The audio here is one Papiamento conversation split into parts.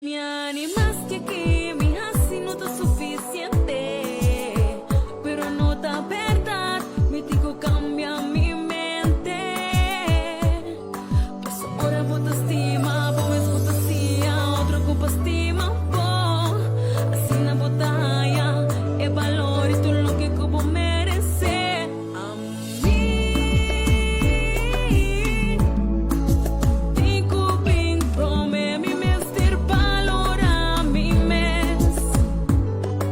Mi animaste ki mi hasi no ta suficiente Pero no ta berdad mi tin cu cambia mi mente Paso ora bo ta stima bo mes bo ta sia otro cu pa stima bo Asina bo ta haya e balor y tur loke cu bo merece Ami tin cu bin prome mi mester balora mi mes.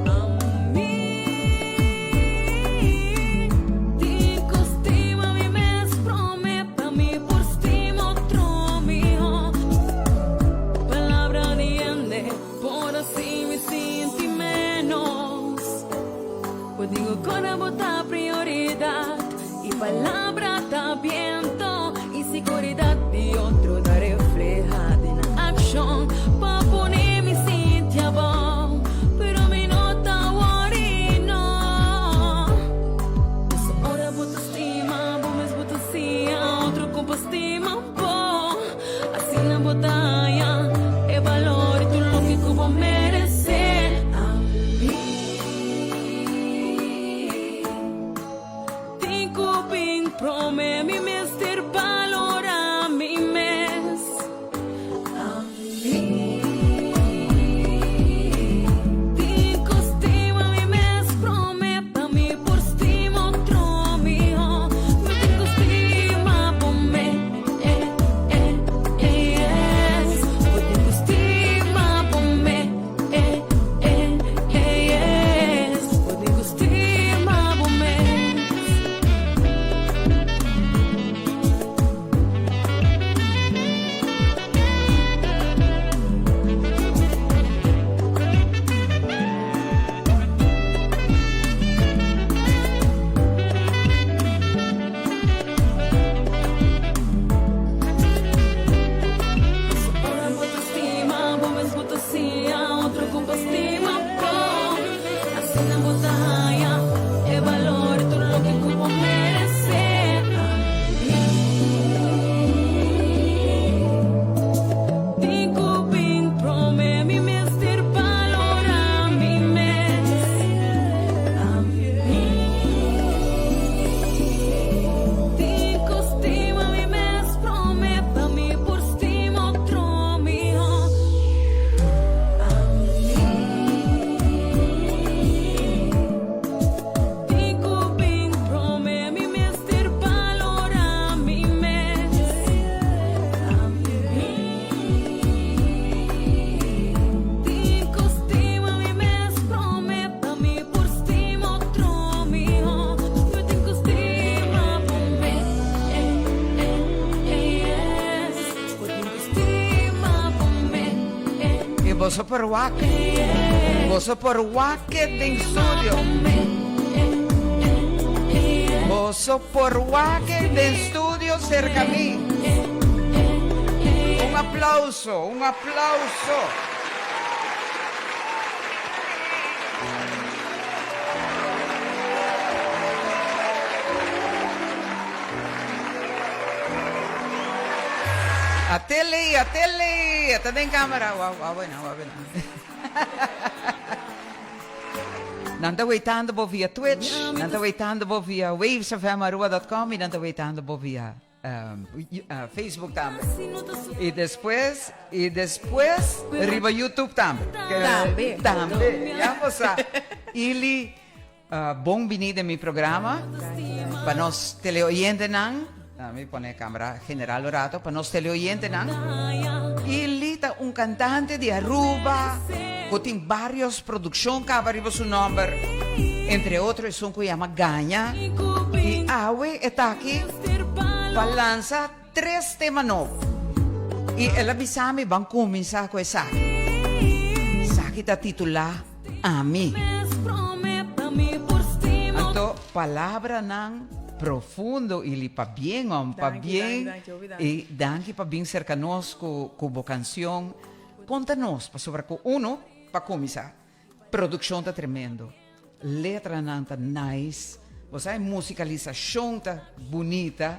Ami tin cu stima mi mes prome pa mi por stima otro miho. Palabra di hende por haci mi sinti menos. Bo digo con bo ta prioridad y palabra ta viento y seguridad di otro ta refleha den accion pa pone mi sinti abao pero mi no ta worry no. Paso ora bo ta stima bo mes bo ta siña otro con pa stima bo asina bo ta haya e balor y tur loke cu bo merece. Ami. Tin cu bin prome mi mester balora mi mes. Ami tin cu stima mi mes prome pa mi por stima otro miho. Mi tin cu stima bo me eh eh eh yes. Bo tin cu stima bo me. Eh, eh, eh, yes. Bo tin cu stima bo mes. Ora bo ta stima bo mes bo ta siña otro con pa stima bo. Asina bo ta haña e balor tur loke cu bo merece. Tin cu bin prome mi mester balora mi mes. Tin cu stima mi mes prome pa mi por stima otro miho. Tin cu bin prome mi mester balora mi mes. Tin cu stima mi mes prome pa mi por stima otro miho. Mi tin cu stima bo me eh eh eh yes. Bo tin cu stima bo me eh Y boso por wak. eh yes. Boso por wak den studio. Stima bo me eh eh eh yes. Boso por wak den studio cerca mi. Un aplauso, un aplauso. A tele, a tele, ta den camera. Wow, wow, bueno, wow, bueno. Nan ta waitando bo via Twitch, nan ta waitando bo via wavesfmaruba.com y nan ta waitando bo via Facebook tambe. Y despues, y despues riba YouTube tambe. Tambe. Tambe, ya bo sa. Ili, bon bini den mi programa. Pa nos teleoyentenan, mi pone camera general un rato, pa nos teleoyentenan, Ili ta un cantante di Aruba cu tin varios produccion caba riba su nomber, entre otro esun cu yama Gaña, y awe e ta aki pa lansa tres tema nobo. Y el a bisa mi ban cuminsa cu esaki. Esaki ta titula Ami. Anto palabranan profundo Ili pabien om, pabien y danki pa bin cerca nos cu cu bo cancion. Conta nos pasobra cu uno pa cuminsa produccion ta tremendo, letranan ta nice, bo sa e musicalisacion ta bunita.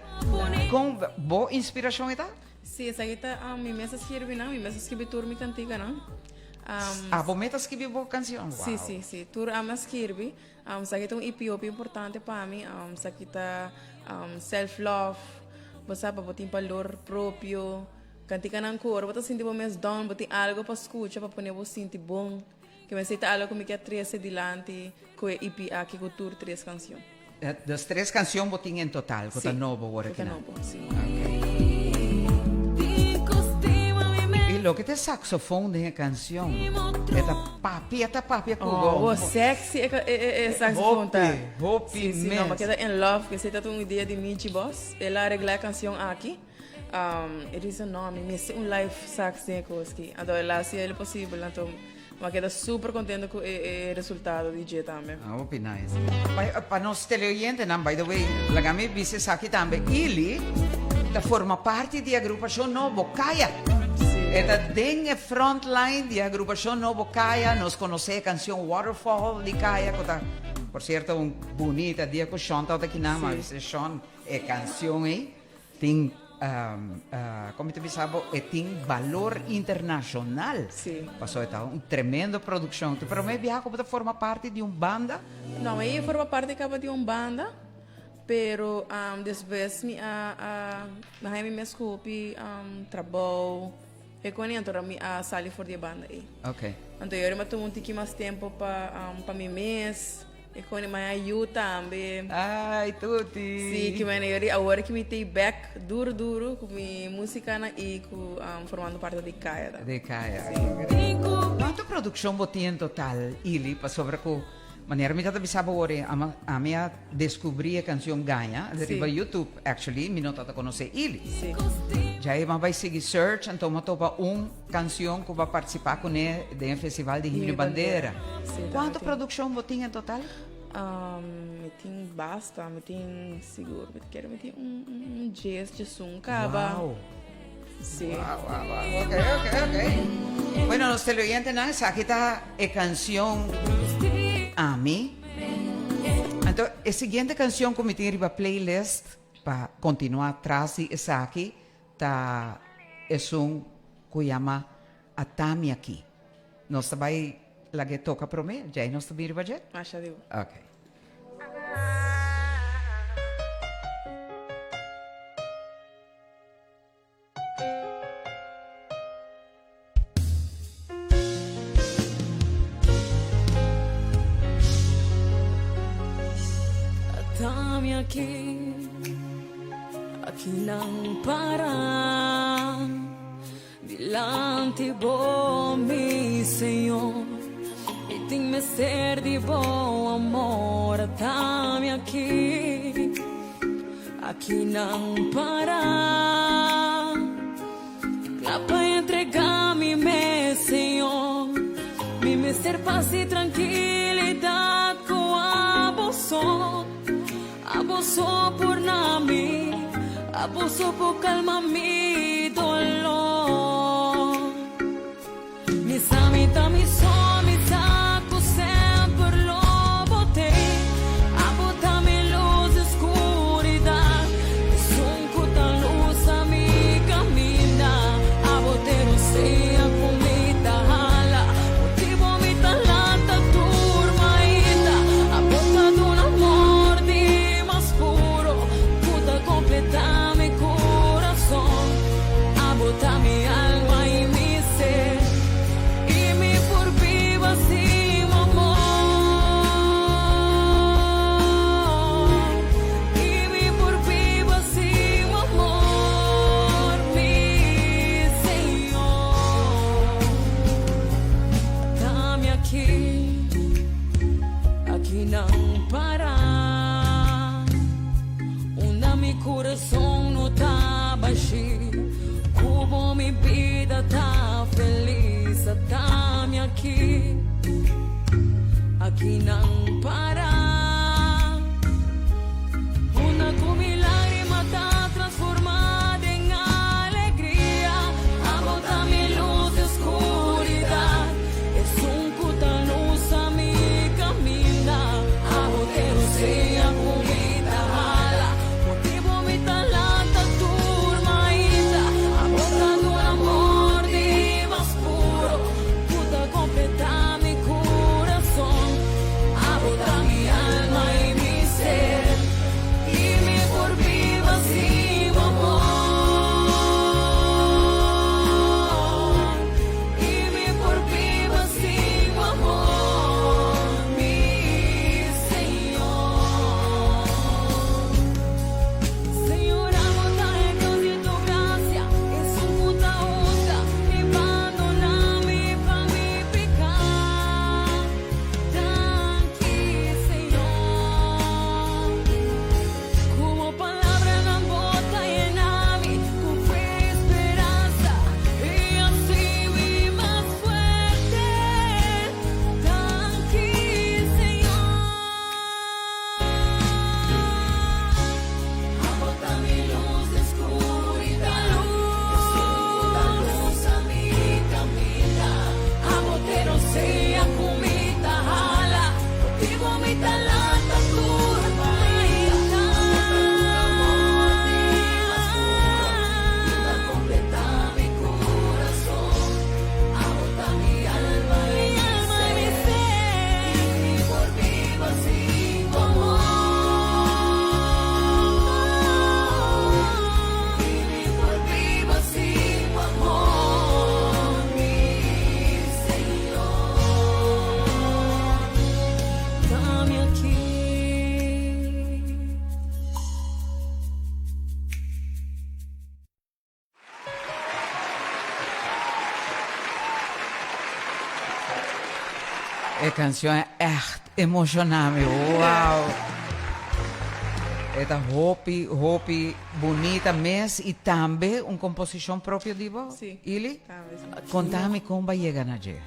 Con bo inspiracion e ta? Sí, esaki ta um, mi mes a skirbi nan, mi mes a skirbi tur mi kantikanan. Um, Ah, bo mes ta skirbi bo kanshon? Wow. Sí, sí, sí. Tur ami a skirbi. Um, esaki ta un EP hopi importante pa mi. Um, esaki ta um, self-love. Bo sa pa bo tin balor propio. Kantikanan ku ora bo ta sinti bo mes down, bo tin algo pa skucha pa pone bo sinti bon. Ke mester ta algo ku mi ke a trese dilanti ku e EP aki ku tur tres kanshon. Dus tres kanshon bo tin en total ku ta nobo wor aki nan? Ku ta nobo, si. I loke ta e saxofon den e kanshon e ta papia ta papia ku bo. Oh, sexy e saxofon ta. Hopi, hopi mes. Si, si, no, mi a keda in love, esei ta un idea di Michi Bos. El a aregla e kanshon aki. E dice no, mi mester un live sax den e cos ki. Anto el a haci el posibel, anto mi a keda super contento cu e resultado di dje tambe. Ah, hopi nice. Pa, pa nos teleoyentenan, by the way, laga mi bisa esaki tambe, Ili ta forma parti di agrupacion nobo Kaya. Sí. E ta den e frontline di agrupacion nobo Kaya. Nos conoce e cancion Waterfall di Kaya, cu ta, por cierto, un bunita dia cu Sean tabata kinan, ma Sí. bisa Sean, e cancion ey Tin, como mi ta bisa bo, e tin balor internacional. Sí. Pasobra e ta un tremendo produccion. Pero mi biaha cu bo ta forma parti di un banda? No, mi forma parti caba di un banda, pero despues mi a, a, mi haya mi mes cu hopi trabou, e con e, anto mi a sali for di e banda ey. Okay. Anto yori mi a tuma un tiki mas tempo pa, pa mi mes. E koni mai a yu tambe. Ai tuti. Si, ki mene yori awor ki mi tei bek duro duro ku mi musikanan i ku formando parte di Kaya ta. Di Kaya. Si. Kuantu produkshon bo tin en total, Ili? Pasobra ku manera mi tabata bisa bo awor ami a deskubrí e kanshon Gaña riba YouTube, actually mi no tabata konosé Ili. Si. Djai mi a bai sigui search anto mi a topa un. Canción cu bo a participa cune den e festival di Himno y Bandera. Cuanto produccion bo tin en total? Mi tin basta, mi tin sigur, mi ta kere mi tin un dies, diesun caba. Wow. Si. Wow, wow, wow. Ok, ok, ok. Bueno, nos teleoyentenan, esaki ta e cancion Ami. Anto, e siguiente cancion cu mi tin riba playlist pa continua tras di esaki Ta esun ku yama Atami aki. Nos ta bai lag'é toka promé, djei nos ta bin riba dje? Masha di bo. Ok. Atami aki, aki nan para Dilanti bo, mi Señor Mi tin mester di bo amor Atami aki, aki nan para Kla pa entrega mi mes, Señor. Mi mester pas i trankilidat ku abo so. Abo so por na mi, abo so por kalma mi dolor. Mi sa mi ta mi so, mi sa ku semper lo bo tei. Abo ta mi lus den skuridat, esun ku ta lusa mi kaminda. Abo te rosea ku mi ta hala, motibu mi ta lanta tur mainta. Abo ta duna amor di mas puro, ku ta kompleta mi kurason. Abo ta mi alma i mi ser, i mi por biba sin bo amor. I mi por biba sin bo amor, mi Señor. Ta mi aki, aki nan para. Unda mi kurason no ta bashí Ku bo mi bida ta felis Ata mi aki, aki nan para Unda ku mi lágrima ta transformá den alegria Abo ta mi lus den skuridat Esun ku ta lusa mi kaminda Abo te rosea ku mi ta hala Motibu mi ta lanta tur mainta Abo E canción e echt emociona mi. Wow. E ta hopi, hopi bunita mes y tambe un composicion propio di bo, Sí. Ili? Tambe, sí. Conta mi con bo a yega na dje.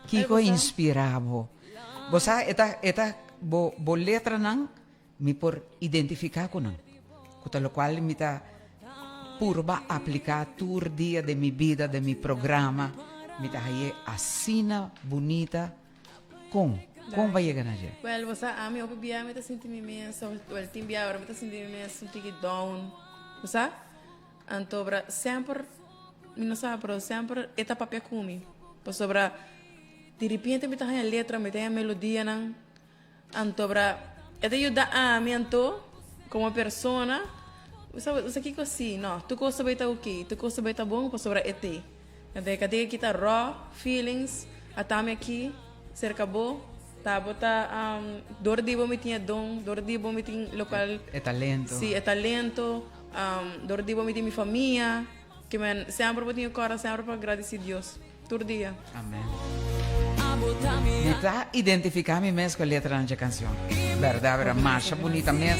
Kiko a Ay, bo sa? inspira bo? Bo sa, e ta, e ta, bo, bo letranan Mi por identifiká ku nan, ku ta lokual mi ta purba apliká tur dia den mi bida, den mi programa. Mi ta haye asina bunita. Kon? Kon bo a yega na dje? Wèl, bo sa, ami hopi bia mi ta sinti mi mes, wèl, tin bia ora mi ta sinti mi mes un tiki down, bo sa? Anto bra semper, mi no sa, pero semper e ta papia ku mi, pasobra diripiente mi ta haña letra, mi ta haña melodianan. Anto bra e ta yuda ami anto como persona bo sa bo sa kiko si no tur cos ta bay ta ok tur cos ta bay ta bon pasobra e t'e anto e ka tin kita raw feelings ata mi aki cerca bo ta bo ta dor di bo mi tin e don dor di bo mi tin locual E talento. si e talento dor di bo mi tin mi famia ke men semper bo tin e corda semper pa gradici Dios. Tur dia. Amen. Mi ta identifica mi mes cu e letranan dje cancion. Berdad, berdad. Masha bunita mes.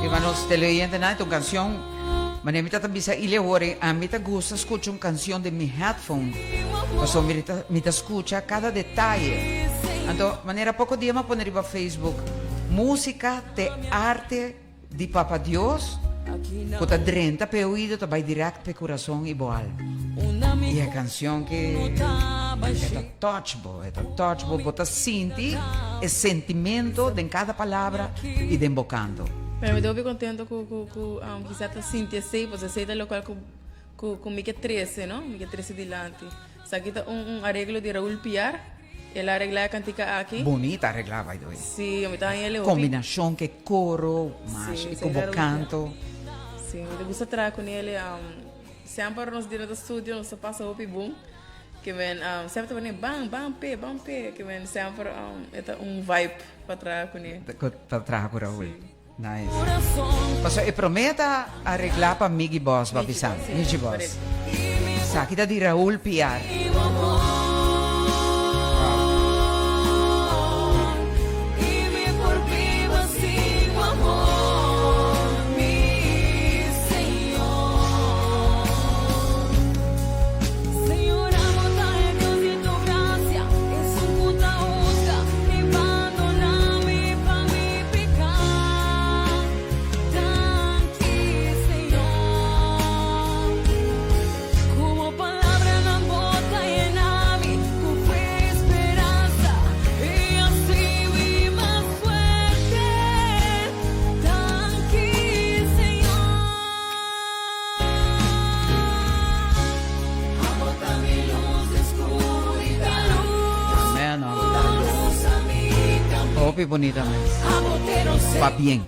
Y pa nos teleoyentenan e ta un cancion, manera mi ta ta bisa Ilia awor, ami ta gusta scucha un cancion den mi headphone, pasobra mi ta mi ta scucha cada detaye. Anto, manera poco dia mi a pone riba Facebook, musica t'e arte Di Papa Dios cu ta drenta p'e oido ta bay direct p'e curason y bo alma. Y e cancion ki e ta touch bo, e ta touch bo, bo ta sinti e sentimento den cada palabra y den bo canto. Pero mi ta hopi contento cu cu cu kisas ta sinti esey, pues esey ta locual cu cu cu mi ke trece, no? Mi ke trece dilanti. Esaki ta un un areglo di Raúl Piar. El a areglá e kantika aki. Bonita areglá by the way. Sí, mi ta haña el hopi. Kombinashon ku e koro, mas Sí, i ku bo kanto. Sí, mi ta gusta traha ku el. Semper nos dina ta studio, nos ta pasa hopi bon. Ke men semper ta pone ban, ban p'e, ban p'e. Ke men semper e ta un vibe pa traha kuné. Pa traha ku Raúl. Nice. Pasobra e prome ta aregla pa Miggy Boss, bo a bisa. Miggy Boss. Esaki ta di Raul Piar. Hopi bonita mes. Pabien.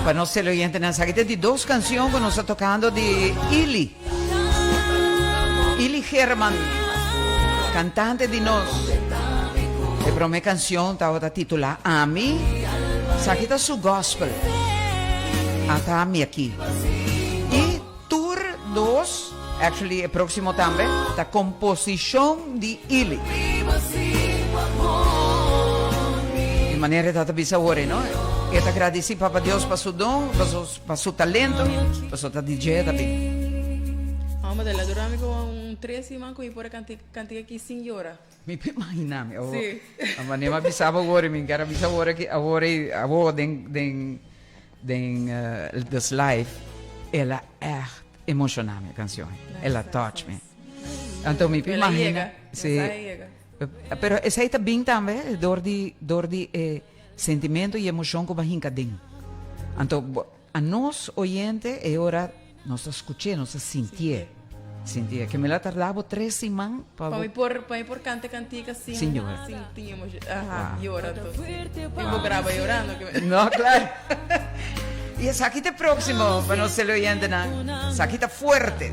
Pa nos teleoyentenan sa ki ta di dos cancion cu nos ta tocando di Ili. Ili Herman, cantante di nos. E prome cancion tabata titula Ami. Sa ki ta su gospel. Ata ami aki. Y tur dos, actually e proximo tambe, ta composicion di Ili. Di manera e ta ta bisa awor, no? E ta gradici Papa Dios pa su don, pa su, pa su talento, pasobra ta di dje ta bin. Amo ta la dura mi como un tres siman cu mi por a cantica aki sin yora. Mi por imagina mi. Awor, Sí. a manera mi a bisa bo awor, mi kier a bisa awor aki, awor ei, awor den, den, den this life, el a echt emociona mi e cancion. Nice, El a nice, touch mi. nice. Anto mi por El a imagina, yega, sí. mensahe a yega. Pero esei ta bin tambe dor di, dor di e sentimento y emocion cu bo a hinca den. Anto bo, a nos oyente e ora nos ta scuch'é, nos ta sintié. Sintié. Ke mi la tarda bo tres siman pa Pa bo. mi por, pa mi por canta e cantica sin, Sin yora. sin tin emocion. Aha, Wow. yora anto. Mi por graba yorando. Ke mi. No, claro. Y esaki ta e proximo pa nos teleoyentenan. Esaki ta fuerte.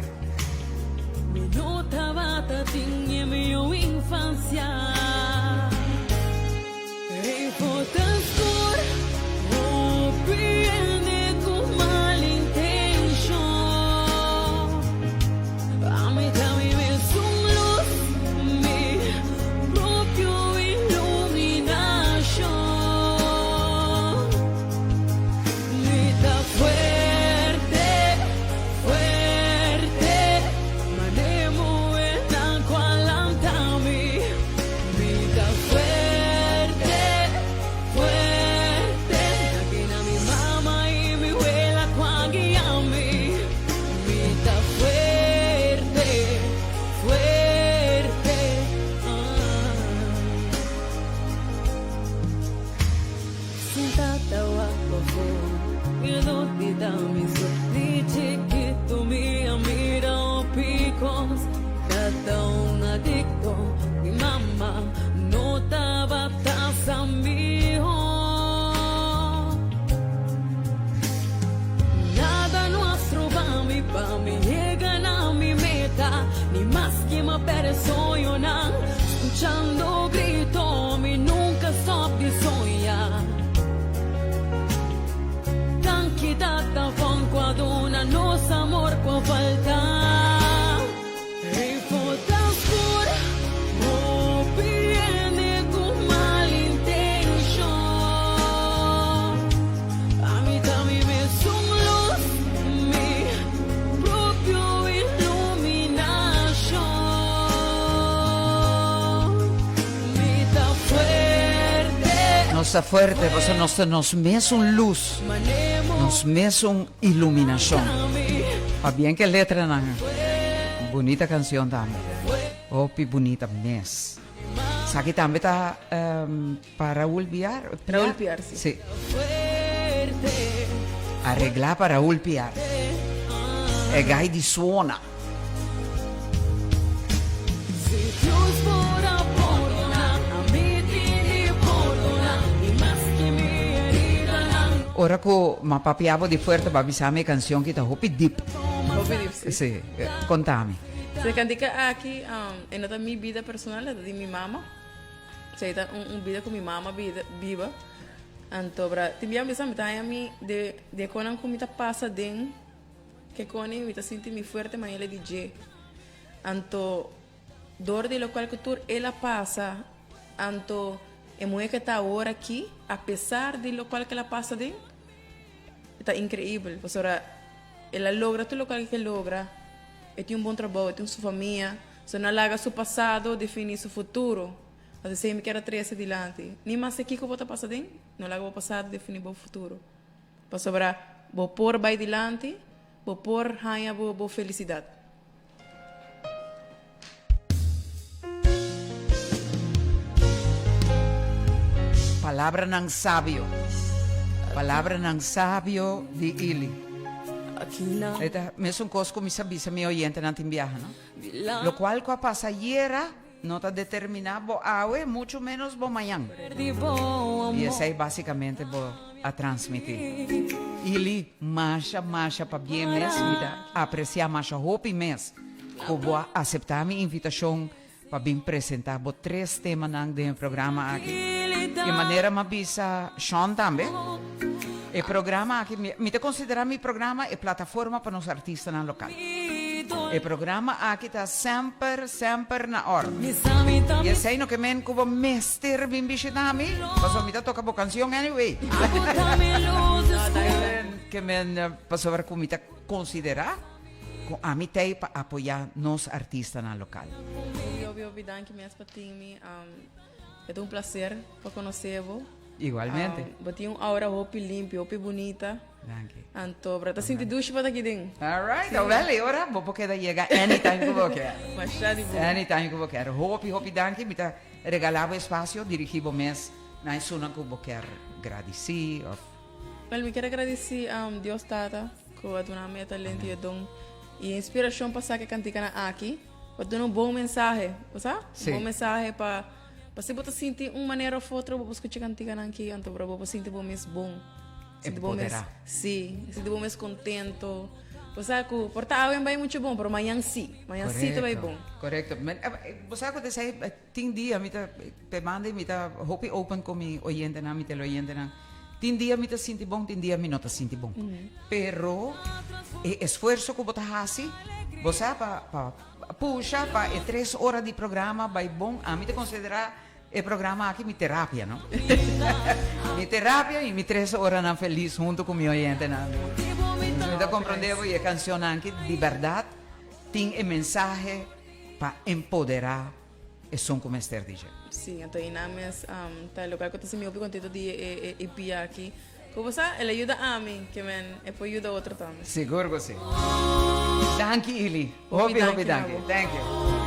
plafond cu a duna nos amor cu a falta. Ey for ta scur, hopi hende cu mal intencion. Ami ta mi mesun luz, mi propio iluminacion. Mi ta fuerte. Nos ta fuerte pasobra nos ta nos mesun luz, nos mesun iluminacion. Pabien ke letranan. Bunita cancion tambe. Hopi bunita mes. Esaki tambe ta pa Raúl Biar? Raúl Piar, si. Si. Aregla pa Raúl Piar. E gai di suona. Ora ku m'a papia bo di fuerte bo a bisa mi e kansion ki ta hopi dip. Hopi dip, si. Si, konta mi. E kantika aki e no ta mi bida personal, e ta di mi mama. Esei ta un bida ku mi mama biba. Anto bra tin bia mi bisa mi ta haña mi de e konan ku mi ta pasa den. Ke koni mi ta sinti mi fuerte manera di dje. Anto dor di lokual ku tur el a pasa, anto e muhé ke ta awor aki, apesar di lokual ke el a pasa den, e ta inkreibel. Pasobra el a logra tur lokual ke logra, e tin un bon trabou, e tin su famia, so no a laga su pasado defini su futuro. Anto esei mi kier a trese dilanti. Ni maske kiko bo ta pasa den, no laga bo pasado defini bo futuro. Pasobra bo por bai dilanti, bo por haña bo bo felisidat. Palabranan sabio. Palabranan sabio di Ili. E ta mesun kos ku mi sa bisa mi oyentenan tin biaha, no? Lokual ku a pasa ayera No ta determiná bo awe, muchu ménos bo mañan. I esei básikamente bo a transmití. Ili, masha, masha pabien mes, mi ta apresiá masha hopi mes ku bo a aseptá mi invitashon pa bin presentá bo tres temanan den e programa aki. I manera mi a bisa Sean tambe, e programa aki, mi ta konsiderá mi programa e plataforma pa nos artistanan lokal. E programa aki ta semper, semper na or. I esei no ke men ku bo mester bin bishita mi, pasobra mi ta toka bo kansion anyway. Ke men pasobra ku mi ta konsiderá ku ami t'ei pa apoyá nos artistanan lokal. Hopi, hopi, hopi danki mes pa tin mi. E ta un placer pa konosé bo. Igualmente. Bo tin un aura hopi limpi, hopi bunita. Danki. Anto bra ta sinti dushi pa ta aki den. Alright, oh wel e ora bo por keda yega anytime ku bo kier. Masha di bon. Anytime ku bo kier. Hopi hopi danki, mi ta regala bo espacio, dirigi bo mes na esunnan ku bo kier gradisi of. Wel mi kier a gradisi Dios Tata ku a duna mi e talento y e don y e inspiracion pa saka e kantikanan aki, pa duna un bon mensahe, bo sa? Un bon mensahe pa pa si bo ta sinti un manera of otro bo por skucha e kantikanan aki anto bra bo por sinti bo mes bon. Sinti bo mes, Empoderá. sí, sinti bo mes contento. Bo sa cu por ta awe bai mucho bon, pero mañan sí. Mañan sí ta bai bon. Correcto. Men, eh, eh, bo sa cu te sei, eh, tin dia mi ta, te manda y mi ta hopi open con mi oyentenan, mi teleoyentenan. Tin dia mi ta sinti bon, tin dia mi no ta sinti bon. Pero e esfuerzo cu bo ta haci, bo sa pa, pa pusha pa e tres ora di programa bai bon, ami ta considera E programa aki mi terapia, no? Mi terapia y mi tres oranan feliz hunto cu mi oyentenan. Mi ta comprende bo y e cancionnan aki di berdad tin e mensahe pa empodera esun cu mester di dje. Sí, anto einan mes ta locual cu ta haci mi hopi contento di e EP aki. Cu bo sa, el a yuda ami, ke men e por yuda otro tambe. Sigur cu si. Danki Ili. Hopi hopi danki. Thank you.